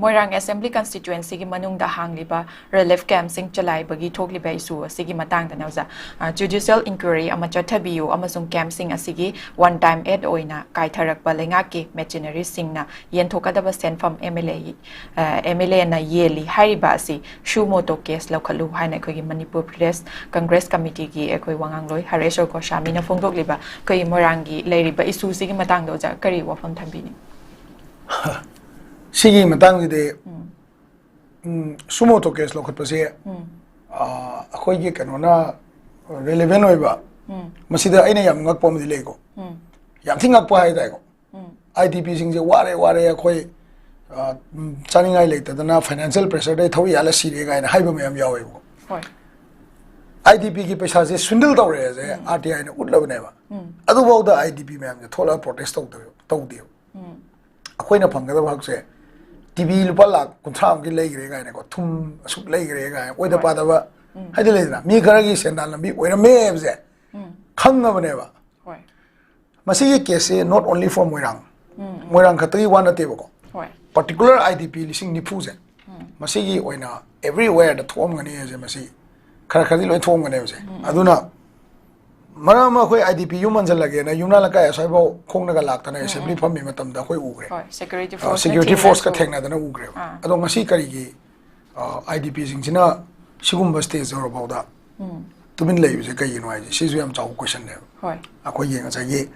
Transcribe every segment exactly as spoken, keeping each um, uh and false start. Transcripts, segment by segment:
ꯃꯣꯏꯔꯥꯡ Assembly Constituencyꯒꯤ ꯃꯅꯨꯡꯗ ꯍꯥꯡꯂꯤꯕ relief campꯁꯤꯡ ꯆꯂꯥꯏꯕꯒꯤ ꯊꯣꯛꯂꯤꯕ issue ꯑꯁꯤꯒꯤ ꯃꯇꯥꯡꯗꯅꯦ ꯑꯣꯖꯥ꯫ ꯑ, judicial inquiry ꯑꯃ ꯆꯠꯊꯕꯤꯌꯨ ꯑꯃꯁꯨꯡ campꯁꯤꯡ ꯑꯁꯤꯒꯤ one time aid ꯑꯣꯏꯅ ꯀꯥꯏꯊꯔꯛꯄ ꯂꯩꯉꯥꯛꯀꯤ machineryꯁꯤꯡꯅ ꯌꯦꯟꯊꯣꯛꯀꯗꯕ ꯁꯦꯟꯐꯝ MLA, ꯑ, MLAꯅ ꯌꯦꯜꯂꯤ ꯍꯥꯏꯔꯤꯕ ꯑꯁꯤ suo motu case ꯂꯧꯈꯠꯂꯨ ꯍꯥꯏꯅ ꯑꯩꯈꯣꯏꯒꯤ ꯃꯅꯤꯄꯨꯔ ꯄ꯭ꯔꯗꯦꯁ ꯀꯪꯒ꯭ꯔꯦꯁ ꯀꯃꯤꯇꯤꯒꯤ ꯑꯩꯈꯣꯏ ꯋꯥꯉꯥꯡꯂꯣꯏ ꯍꯔꯦꯁꯣꯔ ꯒꯣꯁꯥꯃꯤꯅ ꯐꯣꯡꯗꯣꯛꯂꯤꯕ ꯑꯩꯈꯣꯏꯒꯤ ꯃꯣꯏꯔꯥꯡꯒꯤ ꯂꯩꯔꯤꯕ issueꯁꯤꯒꯤ ꯃꯇꯥꯡꯗ ꯑꯣꯖꯥ ꯀꯔꯤ ꯋꯥꯐꯝ ꯊꯝꯕꯤꯅꯤ? ꯁꯤꯒꯤ ꯃꯇꯥꯡꯁꯤꯗꯤ, ꯎꯝ꯫ ꯎꯝ, suo motu case ꯂꯧꯈꯠꯄꯁꯦ, ꯎꯝ꯫ ꯑ, ꯑꯩꯈꯣꯏꯒꯤ ꯀꯩꯅꯣꯅ relevant ꯑꯣꯏꯕ, ꯎꯝ꯫ ꯃꯁꯤꯗ ꯑꯩꯅ ꯌꯥꯝ ꯉꯛꯄ ꯑꯃꯗꯤ ꯂꯩꯀꯣ꯫ ꯎꯝ꯫ ꯌꯥꯝ ꯊꯤ ꯉꯛꯄ ꯍꯥꯏꯇꯥꯔꯦꯀꯣ꯫ ꯎꯝ꯫ IDPꯁꯤꯡꯁꯦ ꯋꯥꯔꯦ, ꯋꯥꯔꯦ, ꯑꯩꯈꯣꯏ, ꯑ, ꯎꯝ, ꯆꯥꯅꯤꯡꯉꯥꯏ ꯂꯩꯇꯗꯅ financial pressureꯗꯩ ꯊꯧꯔꯤ ꯌꯥꯜꯂ ꯁꯤꯔꯦ ꯀꯥꯏꯅ ꯍꯥꯏꯕ ꯃꯌꯥꯝ ꯌꯥꯎꯋꯦꯕꯀꯣ꯫ ꯍꯣꯏ꯫ IDPꯒꯤ ꯄꯩꯁꯥꯁꯦ swindle ꯇꯧꯔꯦꯁꯦ ꯎꯝ꯫ RTIꯅ ꯎꯠꯂꯕꯅꯦꯕ꯫ ꯎꯝ꯫ ꯑꯗꯨꯐꯥꯎꯗ IDP ꯃꯌꯥꯝꯁꯦ ꯊꯣꯛꯂꯒ protest ꯇꯧꯗꯦꯕ, ꯇꯧꯗꯦꯕ꯫ ꯎꯝ꯫ ꯑꯩꯈꯣꯏꯅ ꯐꯪꯒꯗꯕ ꯍꯛꯁꯦ TV ꯂꯨꯄꯥ ꯂꯥꯈ ꯀꯨꯟꯊ꯭ꯔꯥ ꯃꯨꯛꯀꯤ ꯂꯩꯈ꯭ꯔꯦ ꯀꯥꯏꯅꯀꯣ, ꯊꯨꯝ ꯑꯁꯨꯛ ꯂꯩꯈ꯭ꯔꯦ ꯀꯥꯏꯅ, ꯑꯣꯏꯗ ꯍꯣꯏ꯫ ꯄꯥꯗꯕ ꯎꯝ꯫ ꯍꯥꯏꯗꯤ ꯂꯩꯗꯅ, ꯃꯤ ꯈꯔꯒꯤ ꯁꯦꯟꯗꯥꯟ ꯂꯝꯕꯤ ꯑꯣꯏꯔꯝꯃꯦ ꯍꯥꯏꯕꯁꯦ ꯎꯝ꯫ ꯈꯪꯉꯕꯅꯦꯕ꯫ ꯍꯣꯏ꯫ ꯃꯁꯤꯒꯤ caseꯁꯦ not only for ꯃꯣꯏꯔꯥꯡ, ꯎꯝ, ꯎꯝ꯫ ꯃꯣꯏꯔꯥꯡ ꯈꯛꯇꯒꯤ ꯋꯥ ꯅꯠꯇꯦꯕꯀꯣ꯫ ꯍꯣꯏ꯫ Particular IDP ꯂꯤꯁꯤꯡ ꯅꯤꯐꯨꯁꯦ ꯎꯝ꯫ ꯃꯁꯤꯒꯤ ꯑꯣꯏꯅ everywhereꯗ ꯊꯣꯛꯑꯝꯒꯅꯤ ꯍꯥꯏꯁꯦ, ꯃꯁꯤ ꯈꯔ ꯈꯔꯗꯤ ꯂꯣꯏ ꯊꯣꯛꯑꯝꯒꯅꯦꯕꯁꯦ꯫ ꯎꯝ, ꯎꯝ꯫ ꯑꯗꯨꯅ ꯃꯔꯛ ꯑꯃ ꯑꯩꯈꯣꯏ IDP ꯌꯨꯝ ꯍꯟꯖꯜꯂꯒꯦꯅ ꯌꯨꯝꯅꯥ ꯂꯩꯀꯥꯏ ꯑꯁ꯭ꯋꯥꯏꯐꯥꯎ ꯈꯣꯡꯅꯒ ꯂꯥꯛꯇꯅ ꯎꯝ, assembly ꯎꯝ꯫ ꯐꯝꯃꯤ ꯃꯇꯝꯗ ꯑꯩꯈꯣꯏ ꯎꯈ꯭ꯔꯦ꯫ ꯍꯣꯏ, security ꯑ, forceꯀ security forceꯀ ꯊꯦꯡꯅꯔꯁꯨ꯫ ꯊꯦꯡꯅꯗꯅ ꯎꯈ꯭ꯔꯦꯕ꯫ ꯑꯥ꯫ ꯑꯗꯣ ꯉꯁꯤ ꯀꯔꯤꯒꯤ, ꯑ, IDPꯁꯤꯡꯁꯤꯅ ꯁꯤꯒꯨꯝꯕ stage ꯌꯧꯔꯐꯥꯎꯗ ꯎꯝ꯫ ꯇꯨꯃꯤꯟ ꯂꯩꯕꯁꯦ ꯀꯩꯒꯤꯅꯣ ꯍꯥꯏꯁꯦ, ꯁꯤꯁꯨ ꯌꯥꯝ ꯆꯥꯎꯕ questionꯅꯦꯕ꯫ ꯍꯣꯏ꯫ ꯑꯩꯈꯣꯏꯒꯤ ꯉꯁꯥꯏꯒꯤ,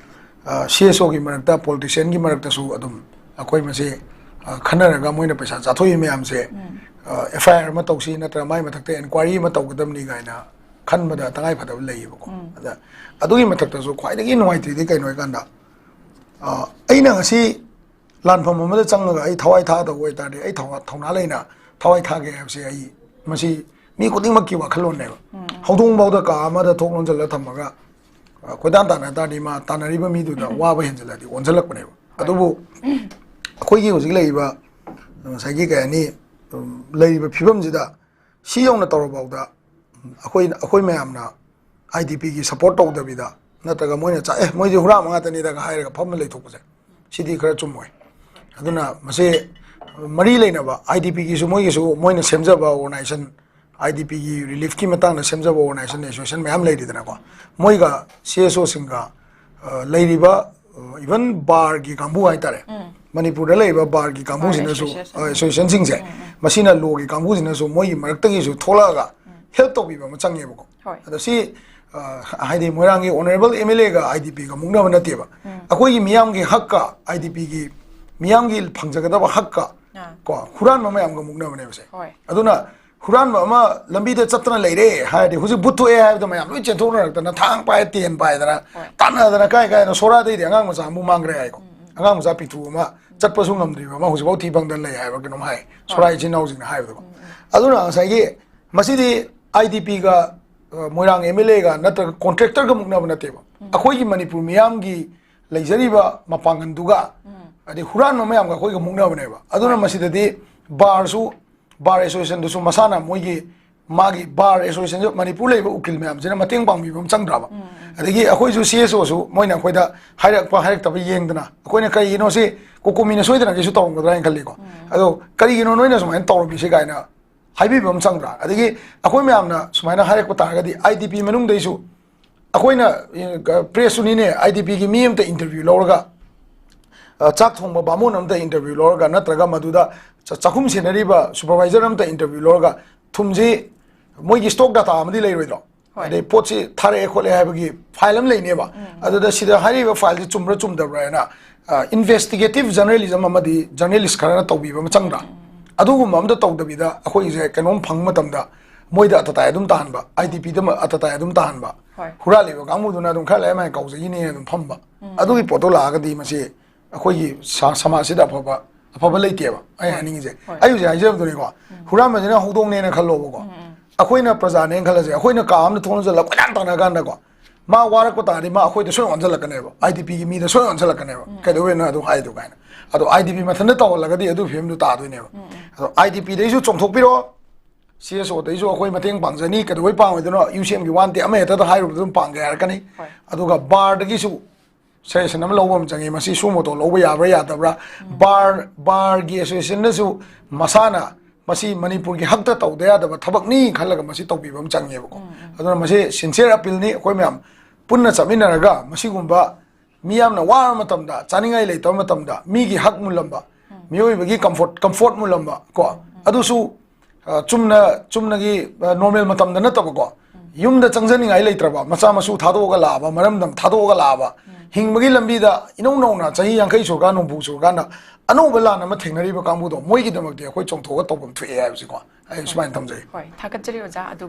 ꯑ, CSOꯒꯤ ꯃꯔꯛꯇ, politicianꯒꯤ ꯃꯔꯛꯇꯁꯨ ꯑꯗꯨꯝ ꯑꯩꯈꯣꯏ ꯃꯁꯦ, ꯑ, ꯈꯟꯅꯔꯒ ꯃꯣꯏꯅ ꯄꯩꯁꯥ ꯆꯥꯊꯣꯛꯏ ꯃꯌꯥꯝꯁꯦ, ꯎꯝ꯫ ꯑ, FIR ꯑꯃ ꯇꯧꯁꯤ, ꯅꯠꯇ꯭ꯔꯒ ꯃꯥꯏ ꯃꯊꯛꯇ inquiry ꯑꯃ ꯇꯧꯒꯗꯕꯅꯤ ꯀꯥꯏꯅ ꯈꯟꯕꯗ ꯇꯉꯥꯏ ꯐꯗꯕ ꯂꯩꯌꯦꯕꯀꯣ꯫ ꯎꯝ꯫ ꯑꯗ ꯑꯗꯨꯒꯤ ꯃꯊꯛꯇꯁꯨ ꯈ꯭ꯋꯥꯏꯗꯒꯤ ꯅꯨꯡꯉꯥꯏꯇ꯭ꯔꯤꯗꯤ ꯀꯩꯅꯣ ꯍꯥꯏꯀꯥꯟꯗ, ꯑ, ꯑꯩꯅ ꯉꯁꯤ ꯂꯥꯟꯐꯝ ꯑꯃꯗ ꯆꯪꯉꯒ ꯑꯩ ꯊꯋꯥꯏ ꯊꯥꯗꯧꯕ ꯑꯣꯏꯇꯥꯔꯗꯤ, ꯑꯩ ꯊꯧ-, ꯊꯧꯅꯥ ꯂꯩꯅ ꯊꯋꯥꯏ ꯊꯥꯒꯦ ꯍꯥꯏꯕꯁꯦ, ꯑꯩ, ꯃꯁꯤ ꯃꯤ ꯈꯨꯗꯤꯡꯃꯛꯀꯤ ꯋꯥꯈꯜꯂꯣꯟꯅꯦꯕ꯫ ꯎꯝ, ꯎꯝ꯫ ꯍꯧꯗꯣꯡꯐꯥꯎꯗ ꯀꯥ ꯑꯃꯗ ꯊꯣꯡ ꯂꯣꯟꯁꯤꯜꯂ ꯊꯝꯃꯒ, ꯑ, ꯀꯣꯏꯇꯥꯟ ꯇꯥꯟꯅ ꯇꯥꯔꯗꯤ, ꯃꯥ ꯇꯥꯟꯅꯔꯤꯕ ꯃꯤꯗꯨꯗ ꯍꯣꯏ꯫ ꯋꯥꯕ ꯍꯦꯟꯖꯜꯂꯗꯤ ꯑꯣꯟꯁꯤꯜꯂꯛꯄꯅꯦꯕ꯫ ꯍꯣꯏ꯫ ꯑꯗꯨꯕꯨ ꯑꯩꯈꯣꯏꯒꯤ ꯍꯧꯖꯤꯛ ꯂꯩꯔꯤꯕ, ꯉꯁꯥꯏꯒꯤ ꯀꯩ ꯍꯥꯏꯅꯤ, ꯎꯝ, ꯂꯩꯔꯤꯕ ꯐꯤꯕꯝꯁꯤꯗ ꯁꯤ ꯌꯧꯅ ꯇꯧꯔꯐꯥꯎꯗ ꯑꯩꯈꯣꯏ, ꯑꯩꯈꯣꯏ ꯃꯌꯥꯝꯅ IDPꯒꯤ support ꯇꯧꯗꯕꯤꯗ, ꯅꯠꯇ꯭ꯔꯒ ꯃꯣꯏꯅ ꯆꯥ-, "ꯑꯦ, ꯃꯣꯏꯗꯤ ꯍꯨꯔꯥꯟꯕ ꯉꯥꯛꯇꯅꯤꯗꯒ" ꯍꯥꯏꯔꯒ ꯐꯝꯃ ꯂꯩꯊꯣꯛꯄꯁꯦ, ꯁꯤꯗꯤ ꯈꯔ ꯆꯨꯝꯃꯣꯏ꯫ ꯑꯗꯨꯅ ꯃꯁꯤ ꯃꯔꯤ ꯂꯩꯅꯕ ꯑꯥꯏ ꯗꯤ ꯄꯤꯒꯤꯁꯨ ꯃꯣꯏꯒꯤꯁꯨ ꯃꯣꯏꯅ ꯁꯦꯝꯖꯕ ꯑꯣꯔꯒꯅꯥꯏꯖꯦꯁꯟ, ꯑꯥꯏ ꯗꯤ ꯄꯤꯒꯤ ꯔꯤꯂꯤꯐꯀꯤ ꯃꯇꯥꯡꯗ ꯁꯦꯝꯖꯕ ꯑꯣꯔꯒꯅꯥꯏꯖꯦꯁꯟ ꯑꯦꯁꯣꯁꯤꯌꯦꯁꯟ ꯃꯌꯥꯝ ꯂꯩꯔꯤꯗꯅꯀꯣ, ꯃꯣꯏꯒ ꯁꯤ ꯑꯦꯁ ꯑꯣꯁꯤꯡꯒ ꯂꯩꯔꯤꯕ ꯏꯚꯟ ꯕꯥꯔꯒꯤ ꯀꯥꯡꯕꯨ ꯍꯥꯏꯇꯥꯔꯦ, ꯃꯅꯤꯄꯨꯔꯗ ꯂꯩꯔꯤꯕ ꯕꯥꯔꯒꯤ ꯀꯥꯡꯕꯨꯁꯤꯅꯁꯨ, ꯑꯦꯁꯣꯁꯤꯌꯦꯁꯟꯁꯤꯡꯁꯦ, ꯃꯁꯤꯅ ꯂꯣꯒꯤ ꯀꯥꯡꯕꯨꯁꯤꯅꯁꯨ ꯃꯣꯏꯒꯤ ꯃꯔꯛꯇꯒꯤꯁꯨ ꯊꯣꯛꯂꯛꯑꯒ ꯍꯦꯜꯞ ꯇꯧꯕꯤꯕ ꯑꯃ ꯆꯪꯉꯦꯕꯀꯣ꯫ ꯑꯗꯣ ꯁꯤ ꯍꯥꯏꯗꯤ ꯃꯣꯏꯔꯥꯡꯒꯤ ꯑꯣꯅꯔꯦꯕꯜ ꯑꯦꯝ ꯑꯦꯜ ꯑꯦꯒ ꯑꯥꯏ ꯗꯤ ꯄꯤꯒ ꯃꯨꯛꯅꯕ ꯅꯠꯇꯦꯕ꯫ ꯑꯩꯈꯣꯏꯒꯤ ꯃꯤꯌꯥꯝꯒꯤ ꯍꯛꯀ, ꯑꯥꯏ ꯗꯤ ꯄꯤꯒꯤ ꯃꯤꯌꯥꯝꯒꯤ ꯐꯪꯖꯒꯗꯕ ꯍꯛꯀ ꯀꯣ ꯍꯨꯔꯥꯟꯕ ꯃꯌꯥꯝꯒ ꯃꯨꯛꯅꯕꯅꯦꯕꯁꯦ꯫ ꯑꯗꯨꯅ ꯍꯨꯔꯥꯟꯕ ꯑꯃ ꯂꯝꯕꯤꯗ ꯆꯠꯇꯅ ꯂꯩꯔꯦ ꯍꯥꯏꯔꯗꯤ, ꯍꯧꯖꯤꯛ ꯕꯨꯠ ꯊꯣꯛꯑꯦ ꯍꯥꯏꯕꯗ ꯃꯌꯥꯝ ꯂꯣꯏ ꯆꯦꯟꯊꯣꯛꯅꯔꯛꯇꯅ, ꯊꯥꯡ ꯄꯥꯏ, ꯇꯦꯟ ꯄꯥꯏꯗꯅ, ꯇꯥꯟꯅꯗꯅ ꯀꯥꯏ ꯀꯥꯏꯅ ꯁꯣꯔꯥꯗꯩꯗꯤ ꯑꯉꯥꯡ ꯃꯆꯥ ꯑꯃꯨꯛ ꯃꯥꯡꯈ꯭ꯔꯦ ꯍꯥꯏꯀꯣ꯫ ꯑꯉꯥꯡ ꯃꯆꯥ ꯄꯤꯛꯇ꯭ꯔꯨ ꯑꯃ ꯆꯠꯄꯁꯨ ꯉꯝꯗ꯭ꯔꯤꯕ ꯑꯃ ꯍꯧꯖꯤꯛꯐꯥꯎ ꯊꯤ ꯐꯪꯗꯅ ꯂꯩ ꯍꯥꯏꯕ ꯀꯩꯅꯣꯝ ꯍꯥꯏ, ꯁꯣꯔꯥ ꯏꯆꯤꯟ ꯏꯅꯥꯎꯁꯤꯡꯅ ꯍꯥꯏꯕꯗꯀꯣ꯫ ꯑꯗꯨꯅ ꯉꯁꯥꯏꯒꯤ ꯃꯁꯤꯗꯤ ꯑꯥꯏ ꯗꯤ ꯄꯤꯒ, ꯃꯣꯏꯔꯥꯡ ꯑꯦꯝ ꯑꯦꯜ ꯑꯦꯒ ꯅꯠꯇ꯭ꯔꯒ ꯀꯣꯟꯇ꯭ꯔꯦꯛꯇꯔꯒ ꯃꯨꯛꯅꯕ ꯅꯠꯇꯦꯕ꯫ ꯑꯩꯈꯣꯏꯒꯤ ꯃꯅꯤꯄꯨꯔ ꯃꯤꯌꯥꯝꯒꯤ ꯂꯩꯖꯔꯤꯕ ꯃꯄꯥꯡꯒꯜꯗꯨꯒ ꯑꯗꯩ ꯍꯨꯔꯥꯟꯕ ꯃꯌꯥꯝꯒ ꯑꯩꯈꯣꯏꯒ ꯃꯨꯛꯅꯕꯅꯦꯕ꯫ ꯑꯗꯨꯅ ꯃꯁꯤꯗꯗꯤ ꯕꯥꯔꯁꯨ, ꯕꯥꯔ ꯑꯦꯁꯣꯁꯤꯌꯦꯁꯟꯗꯨꯁꯨ ꯃꯁꯥꯅ ꯃꯣꯏꯒꯤ, ꯃꯥꯒꯤ ꯕꯥꯔ ꯑꯦꯁꯣꯁꯤꯌꯦꯁꯟꯁꯨ ꯃꯅꯤꯄꯨꯔ ꯂꯩꯕ ꯎꯀꯤꯜ ꯃꯌꯥꯝꯁꯤꯅ ꯃꯇꯦꯡ ꯄꯥꯡꯕꯤꯕ ꯑꯃ ꯆꯪꯗ꯭ꯔꯕ? ꯑꯗꯒꯤ ꯑꯩꯈꯣꯏꯁꯨ ꯁꯤ ꯑꯦꯁ ꯑꯣꯁꯨ ꯃꯣꯏꯅ ꯑꯩꯈꯣꯏꯗ ꯍꯥꯏꯔꯛꯄ ꯍꯥꯏꯔꯛꯇꯕ ꯌꯦꯡꯗꯅ, ꯑꯩꯈꯣꯏꯅ ꯀꯔꯤꯒꯤꯅꯣ ꯁꯤ ꯀꯣꯀꯣꯃꯤꯅ ꯁꯣꯏꯗꯅ ꯀꯩꯁꯨ ꯇꯧꯔꯝꯒꯗ꯭ꯔꯥ ꯍꯥꯏꯅ ꯈꯜꯂꯤꯀꯣ꯫ ꯑꯗꯣ ꯀꯔꯤꯒꯤꯅꯣ ꯅꯣꯏꯅ ꯁꯨꯃꯥꯏꯅ ꯇꯧꯔꯝꯃꯤꯁꯦ ꯀꯥꯏꯅ ꯍꯥꯏꯕꯤꯕ ꯑꯃ ꯆꯪꯗ꯭ꯔꯥ? ꯑꯗꯒꯤ ꯑꯩꯈꯣꯏ ꯃꯌꯥꯝꯅ ꯁꯨꯃꯥꯏꯅ ꯍꯥꯏꯔꯛꯄ ꯇꯥꯔꯒꯗꯤ, ꯑꯥꯏ ꯗꯤ ꯄꯤ ꯃꯅꯨꯡꯗꯩꯁꯨ ꯑꯩꯈꯣꯏꯅ, ꯑ, ꯄ꯭ꯔꯦꯁꯁꯨꯅꯤꯅꯦ, ꯑꯥꯏ ꯗꯤ ꯄꯤꯒꯤ ꯃꯤ ꯑꯝꯇ ꯏꯟꯇꯔꯚ꯭ꯌꯨ ꯂꯧꯔꯒ, ꯑ, ꯆꯥꯛ ꯊꯣꯡꯕ ꯕꯥꯃꯣꯟ ꯑꯝꯇ ꯏꯟꯇꯔꯚ꯭ꯌꯨ ꯂꯧꯔꯒ, ꯅꯠꯇ꯭ꯔꯒ ꯃꯗꯨꯗ ꯆ-, ꯆꯥꯛꯈꯨꯝ ꯁꯦꯟꯅꯔꯤꯕ ꯁꯨꯄꯔꯚꯥꯏꯖꯔ ꯑꯝꯇ ꯏꯟꯇꯔꯚ꯭ꯌꯨ ꯂꯧꯔꯒ, ꯊꯨꯝꯁꯤ ꯃꯣꯏꯒꯤ ꯁ꯭ꯇꯣꯛ ꯗꯥꯇꯥ ꯑꯃꯗꯤ ꯂꯩꯔꯣꯏꯗ꯭ꯔꯣ? ꯑꯗꯩ ꯄꯣꯠꯁꯤ ꯊꯥꯔꯛꯑꯦ ꯈꯣꯠꯂꯦ ꯍꯥꯏꯕꯒꯤ ꯐꯥꯏꯜ ꯑꯃ ꯂꯩꯅꯦꯕ꯫ ꯑꯗꯨꯗ ꯁꯤꯗ ꯍꯥꯏꯔꯤꯕ ꯐꯥꯏꯜꯁꯤ ꯆꯨꯝꯕ꯭ꯔꯥ ꯆꯨꯝꯗꯕ꯭ꯔꯥ ꯍꯥꯏꯅ, ꯑ, ꯏꯟꯚꯦꯁꯇꯤꯒꯦꯇꯤꯚ ꯖꯔꯅꯦꯂꯤꯖꯝ ꯑꯃꯗꯤ ꯖꯔꯅꯦꯂꯤꯁ ꯈꯔꯅ ꯇꯧꯕꯤꯕ ꯑꯃ ꯆꯪꯗ꯭ꯔꯥ? ꯑꯗꯨꯒꯨꯝꯕ ꯑꯝꯇ ꯇꯧꯗꯕꯤꯗ ꯑꯩꯈꯣꯏꯒꯤꯁꯦ ꯀꯩꯅꯣꯝ ꯐꯪꯕ ꯃꯇꯝꯗ ꯃꯣꯏꯗ ꯑꯇꯇꯥꯏ ꯑꯗꯨꯝ ꯇꯥꯍꯟꯕ, ꯑꯥꯏ ꯗꯤ ꯄꯤꯗ ꯑꯃ ꯑꯇꯇꯥꯏ ꯑꯗꯨꯝ ꯇꯥꯍꯟꯕ, ꯍꯨꯔꯥꯜꯂꯤꯕ ꯀꯥꯡꯕꯨꯗꯨꯅ ꯑꯗꯨꯝ ꯈꯔ ꯂꯩꯔ ꯃꯥꯏ ꯀꯥꯎꯖꯈꯤꯅꯤ ꯑꯗꯨꯝ ꯐꯝꯕ꯫ ꯑꯗꯨꯒꯤ ꯄꯣꯠꯇꯣ ꯂꯥꯛꯑꯒꯗꯤ ꯃꯁꯤ ꯑꯩꯈꯣꯏꯒꯤ ꯁ-, ꯁꯃꯥꯖꯁꯤꯗ ꯑꯐꯕ, ꯑꯐꯕ ꯂꯩꯇꯦꯕ꯫ ꯑꯩ ꯍꯥꯏꯅꯤꯡꯉꯤꯁꯦ, ꯑꯩ ꯍꯧꯖꯤꯛ ꯍꯥꯏꯖꯕꯗꯨꯅꯤꯀꯣ, ꯍꯨꯔꯥꯟꯕꯁꯤꯅ ꯍꯧꯗꯣꯡꯅꯦꯅ ꯈꯜꯂꯣꯕꯀꯣ, ꯑꯩꯈꯣꯏꯅ ꯄ꯭ꯔꯖꯥꯅꯦꯅ ꯈꯜꯂꯁꯦ, ꯑꯩꯈꯣꯏꯅ ꯀꯥ ꯑꯃꯗ ꯊꯣꯡ ꯂꯣꯟꯁꯤꯜꯂꯒ ꯀꯣꯏꯇꯥꯟ ꯇꯥꯟꯅ ꯀꯥꯟꯗꯀꯣ, ꯃꯥ ꯋꯥꯔꯛꯄ ꯇꯥꯔꯗꯤ ꯃꯥ ꯑꯩꯈꯣꯏꯗ ꯁꯣꯏ ꯑꯣꯟꯁꯤꯜꯂꯛꯀꯅꯦꯕ, ꯑꯥꯏ ꯗꯤ ꯄꯤꯒꯤ ꯃꯤꯗ ꯁꯣꯏ ꯑꯣꯟꯁꯤꯜꯂꯛꯀꯅꯦꯕ꯫ ꯀꯩꯗꯧꯕꯩꯅꯣ ꯑꯗꯨ ꯍꯥꯏꯗꯣ ꯀꯥꯏꯅ꯫ ꯑꯗꯣ ꯑꯥꯏ ꯗꯤ ꯄꯤ ꯃꯊꯟꯇ ꯇꯧꯍꯜꯂꯒꯗꯤ ꯑꯗꯨ ꯐꯤꯕꯝꯗꯨ ꯇꯥꯗꯣꯏꯅꯦꯕ꯫ ꯑꯗꯣ ꯑꯥꯏ ꯗꯤ ꯄꯤꯗꯩꯁꯨ ꯆꯣꯡꯊꯣꯛꯄꯤꯔꯣ, ꯁꯤ ꯑꯦꯁ ꯑꯣꯗꯩꯁꯨ ꯑꯩꯈꯣꯏ ꯃꯇꯦꯡ ꯄꯥꯡꯖꯅꯤ, ꯀꯩꯗꯧꯕꯩ ꯄꯥꯡꯉꯣꯏꯗꯣꯏꯅꯣ? ꯌꯨ ꯁꯤ ꯑꯦꯝꯒꯤ ꯋꯥ ꯅꯠꯇꯦ, ꯑꯃ ꯍꯦꯛꯇꯗ ꯍꯥꯏꯔꯨꯕꯗ ꯑꯗꯨꯝ ꯄꯥꯡꯒꯦ ꯍꯥꯏꯔꯛꯀꯅꯤ꯫ ꯑꯗꯨꯒ ꯕꯥꯔꯗꯒꯤꯁꯨ ꯁꯖꯦꯁꯟ ꯑꯃ ꯂꯧꯕ ꯑꯃ ꯆꯪꯉꯤ꯫ ꯃꯁꯤ ꯁꯨꯃꯣꯇꯣ ꯂꯧꯕ ꯌꯥꯕ꯭ꯔꯥ ꯌꯥꯗꯕ꯭ꯔꯥ? ꯕꯥꯔ, ꯕꯥꯔꯒꯤ ꯑꯦꯁꯣꯁꯤꯌꯦꯁꯟꯅꯁꯨ ꯃꯁꯥꯅ ꯃꯁꯤ ꯃꯅꯤꯄꯨꯔꯒꯤ ꯍꯛꯇ ꯇꯧꯗ ꯌꯥꯗꯕ ꯊꯕꯛꯅꯤ ꯈꯜꯂꯒ ꯃꯁꯤ ꯇꯧꯕꯤꯕ ꯑꯃ ꯆꯪꯉꯦꯕꯀꯣ꯫ ꯑꯗꯨꯅ ꯃꯁꯤ ꯁꯤꯟꯁꯤꯌꯔ ꯑꯄꯤꯜꯅꯤ꯫ ꯑꯩꯈꯣꯏ ꯃꯌꯥꯝ ꯄꯨꯟꯅ ꯆꯠꯃꯤꯟꯅꯔꯒ ꯃꯁꯤꯒꯨꯝꯕ ꯃꯤ ꯌꯥꯝꯅ ꯋꯥꯔꯕ ꯃꯇꯝꯗ, ꯆꯥꯅꯤꯡꯉꯥꯏ ꯂꯩꯇꯕ ꯃꯇꯝꯗ, ꯃꯤꯒꯤ ꯍꯛ ꯃꯨꯜꯂꯝꯕ, ꯃꯤꯑꯣꯏꯕꯒꯤ ꯀꯝꯐꯣꯔꯠ, ꯀꯝꯐꯣꯔꯠ ꯃꯨꯜꯂꯝꯕ ꯀꯣ, ꯑꯗꯨꯁꯨ ꯑ, ꯆꯨꯝꯅ, ꯆꯨꯝꯅꯒꯤ, ꯑ, ꯅꯣꯔꯃꯦꯜ ꯃꯇꯝꯗ ꯅꯠꯇꯕꯀꯣ, ꯌꯨꯝꯗ ꯆꯪꯖꯅꯤꯡꯉꯥꯏ ꯂꯩꯇ꯭ꯔꯕ, ꯃꯆꯥ ꯃꯁꯨ ꯊꯥꯗꯣꯛꯑꯒ ꯂꯥꯛꯑꯕ, ꯃꯔꯝꯗꯝ ꯊꯥꯗꯣꯛꯑꯒ ꯂꯥꯛꯑꯕ, ꯍꯤꯡꯕꯒꯤ ꯂꯝꯕꯤꯗ ꯏꯅꯧ ꯅꯧꯅ ꯆꯍꯤ ꯌꯥꯡꯈꯩ ꯁꯨꯔꯀꯥꯟ, ꯍꯨꯝꯐꯨ ꯁꯨꯔꯀꯥꯟꯗ ꯑꯅꯧꯕ ꯂꯥꯟ ꯑꯃ ꯊꯦꯡꯅꯔꯤꯕ ꯀꯥꯡꯕꯨꯗꯣ, ꯃꯣꯏꯒꯤꯗꯃꯛꯇꯤ ꯑꯩꯈꯣꯏ ꯆꯣꯡꯊꯣꯛꯑꯒ ꯇꯧꯐꯝ ꯊꯣꯛꯑꯦ ꯍꯥꯏꯕꯁꯤꯀꯣ, ꯑꯩ ꯁꯨꯃꯥꯏꯅ ꯊꯝꯖꯩ꯫ ꯍꯣꯏ, ꯊꯥꯒꯠꯆꯔꯤ ꯑꯣꯖꯥ꯫ ꯑꯗꯨ